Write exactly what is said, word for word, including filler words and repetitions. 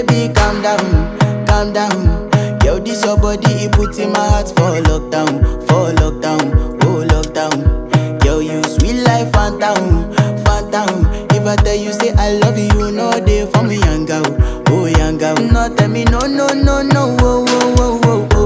Baby, calm down, calm down. Yo, this your body, it puts in my heart for lockdown, for lockdown, oh lockdown. Yo, you sweet life, phantom, phantom. If I tell you say I love you, no day for me, young girl, oh young girl. No tell me no, no, no, no, oh, oh, oh, oh.